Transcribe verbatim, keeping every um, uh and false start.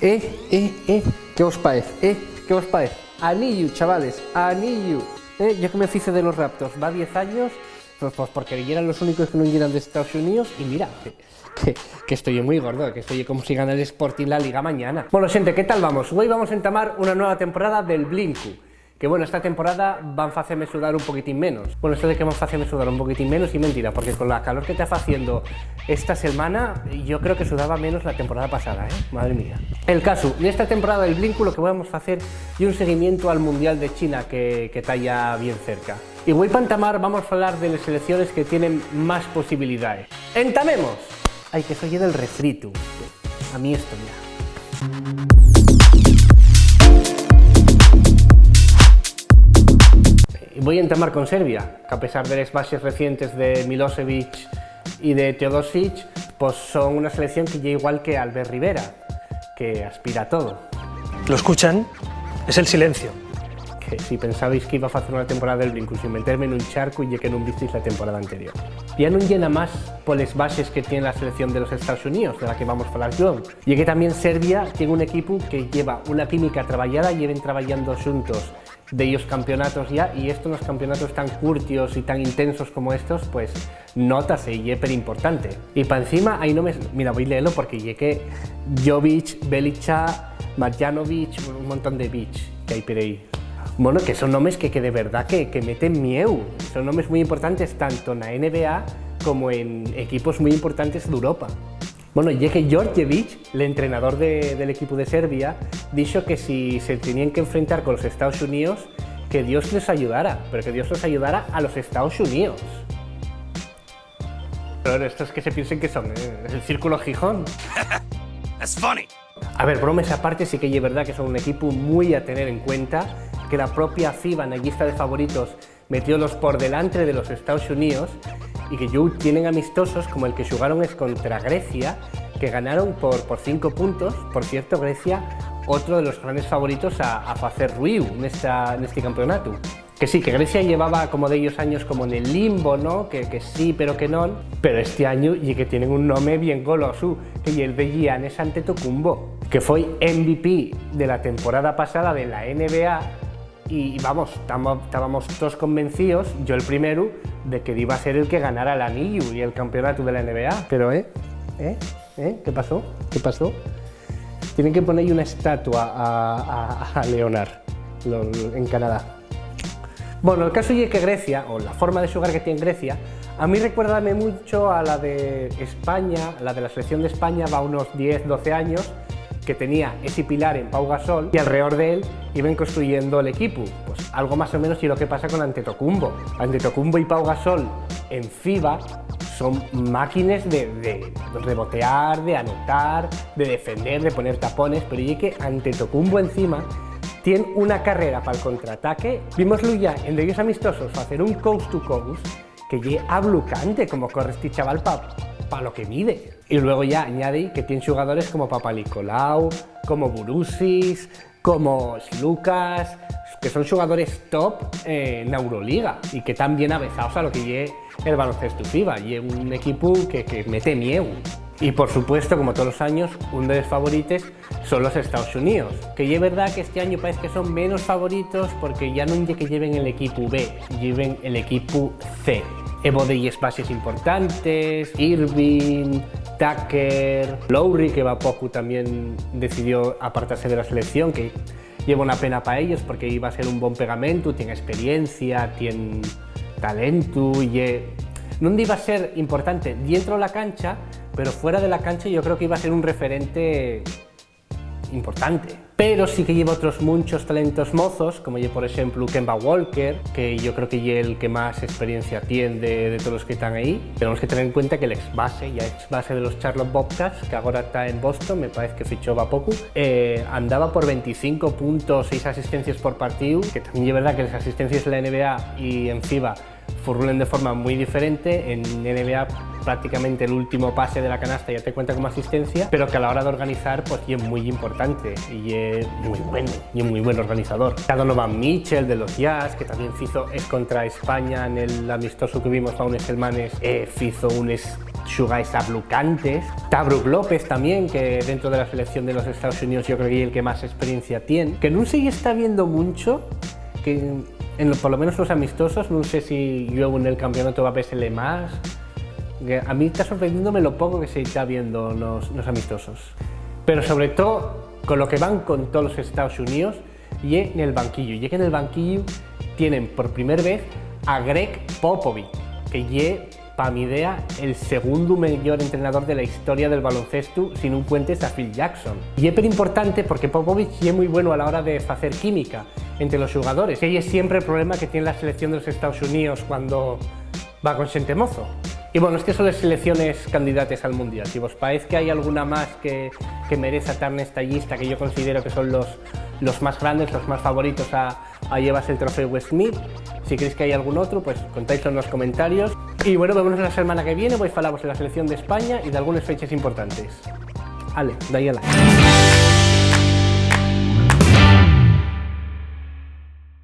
Eh, eh, eh, ¿qué vos paez? Eh, ¿qué vos paez? Aniyu, chavales, aniyu. Eh, yo que me fice de los Raptors, va diez años, pues, pues porque yeran los únicos que no yeran de Estados Unidos, y mira, que, que, que esto ye muy gordo, que esto ye como si gana el Sporting la Liga mañana. Bueno, gente, ¿qué tal vamos? Hoy vamos a entamar una nueva temporada del Blinku. Que bueno, esta temporada van faceme sudar un poquitín menos. Bueno, esto de que van faceme sudar un poquitín menos ye mentira, porque con la calor que ta faciendo esta semana, yo creo que sudaba menos la temporada pasada, ¿eh? Madre mía. El casu, nesta temporada del Blinku lo que vamos facer ye un seguimientu al Mundial de China que, que ta ya bien cerca. Y güei pa entamar vamos falar de les selecciones que tienen más posibilidaes. ¡Entamemos! Ai, que soy del refritu. A mí esto ya. Voi entamar con Serbia, qu'a pesar de les baxes recientes de Milosevic y de Teodosic, pos son una selección que ye igual que Albert Rivera, que aspira a todo. ¿Lo escuchan? Es el silencio. Que si pensabais que iba a facer una temporada del Blinku sin meterme nun charcu, ye que nun visteis la temporada anterior. Ya nun ye namás poles baxes que tien la selección de los Estaos Uníos, de la que vamos falar llueu. Ye que tamién Serbia tien un equipu que lleva una química trabayada, lleven trabayando xuntos dellos campeonatos ya, y esto nos campeonatos tan curtios y tan intensos como estos, pues, nótase y ye perimportante. Y pa encima hai nomes, mira, voi leelo porque ye que Jovic, Belica, Marjanovic, un montón de Vic que hai per aí. Bueno, que son nomes que, que de verdad que, que meten mieu. Son nomes muy importantes tanto na N B A como en equipos muy importantes d'Europa. Bueno, ye que Djordjevic, l'entrenador de, del equipu de Serbia, dixo que si se teníen qu'enfrentar con los Estaos Uníos, que Dios les ayudara, pero que Dios los ayudara a los Estaos Uníos. Pero estos que se piensen que son, ¿eh? ¿El Círculo Gijón? That's funny. A ver, bromes aparte, sí que ye verdá que son un equipu mui a tener en cuenta, que la propia fiba na llista de favoritos metiólos por delantre de los Estaos Uníos y que yá tienen amistosos como el que xugaron escontra Grecia, que ganaron por, por cinco puntos. Por cierto, Grecia, otro de los grandes favoritos a, a facer ruiu nesta, nesti campeonatu. Que sí, que Grecia llevaba como dellos años como nel limbo, ¿no? Que, que sí, pero que non. Pero esti añu ye que tienen un nome bien golosu, que ye el de Giannis Antetokounmpo, que foi M V P de la temporada pasada de la N B A. Y, y vamos, tamo-, tábamos todos convencíos, yo el primeru, de que iba a ser el que ganara l'aniyu y el campeonatu de la N B A. Pero, ¿eh? ¿Eh? ¿Eh? ¿Qué pasó? ¿Qué pasó? Tienen que poner una estatua a, a, a Leonard, lo, lo, en Canadá. Bueno, el caso ye que Grecia, o la forma de xugar que tiene Grecia, a mí recuérdame mucho a la de España, la de la selección de España va unos diez, doce años, que tenía ese pilar en Pau Gasol y alrededor de él iban construyendo el equipo. Pues algo más o menos y lo que pasa con Antetokounmpo. Antetokounmpo y Pau Gasol en fiba son máquines de, de rebotear, de anotar, de defender, de poner tapones, pero ye que Antetokounmpo encima tiene una carrera pa'l contraataque. Vímoslo ya en dellos amistosos facer un coast to coast, que ye ablucante como corre esti chaval pa, pa lo que mide. Y luego ya añade que tien xugadores como Papanicolau, como Burusis, como Lucas, que son xugadores top, eh, na Euroliga y que tán bien avezaos a lo que ye el baloncestu fiba. Ye un equipu que, que mete mieu. Y, por supuesto, como todos los años, un de los favorites son los Estaos Uníos, que ye verdá que esti añu paez que son menos favoritos porque ya nun ye que lleven el equipu B, lleven el equipu C. Hebo delles baxes importantes, Irving, Tucker, Lowry, que va poco tamién decidió apartase de la selección, que lleva una pena pa ellos porque iba a ser un bon pegamentu, tien experiencia, tien talentu, y ye-, nun iba a ser importante dientro la cancha, pero fuera de la cancha yo creo que iba a ser un referente importante. Pero sí que lleva otros munchos talentos mozos, como ye, por exemplu, Kemba Walker, que yo creo que ye el que más experiencia tien de, de todos los que tán ahí. Tenemos que tener en cuenta que l'ex base, ya ex base de los Charlotte Bobcats, que agora ta en Boston, me parece que fichó va poco, eh, andaba por veinticinco puntos, seis asistencias por partíu, que tamién ye verdá que les asistencias en la N B A y en fiba furrulen de forma mui diferente. En N B A prácticamente el último pase de la canasta ya te cuenta como asistencia, pero que a la hora de organizar, pues, ye mui importante y ye mui bueno, ye mui buen organizador. Ta Donovan Mitchell de los Jazz, que tamién fizo es contra España en el amistoso que vimos fa unes semanes, eh, fizo unes xugaes ablucantes. Ta Brook López tamién, que dentro de la selección de los Estados Unidos yo creo que ye el que más experiencia tien, que nun se lle está viendo muncho, que en lo, por lo menos los amistosos, nun sé si lluego en el campeonato va a vésele más. Que a mí está sorprendiéndome lo poco que se está viendo nos, nos amistosos. Pero sobre todo, con lo que van con todos los Estados Unidos, ye en el banquillo. Ye que en el banquillo tienen por primer vez a Gregg Popovich, que ye, pa mi idea, el segundu meyor entrenador de la historia del baloncestu, si nun cuentes a Phil Jackson. Ye per importante porque Popovich ye mui bueno a la hora de facer química entre los xugadores, que ye siempre el problema que tien la selección de los Estados Unidos cuando va con xente mozo. Y bueno, estes son les selecciones candidates al Mundial. Si vos paez que hai alguna más que, que mereza tar nesta llista, que yo considero que son los, los más grandes, los más favoritos a, a llevarse el trofeu Wes Smith, si creéis que hai algún otro, pues contáislo nos comentarios. Y bueno, vémonos la semana que viene, voi falavos de la selección de España y d'algunes feches importantes. Ale, dai a like.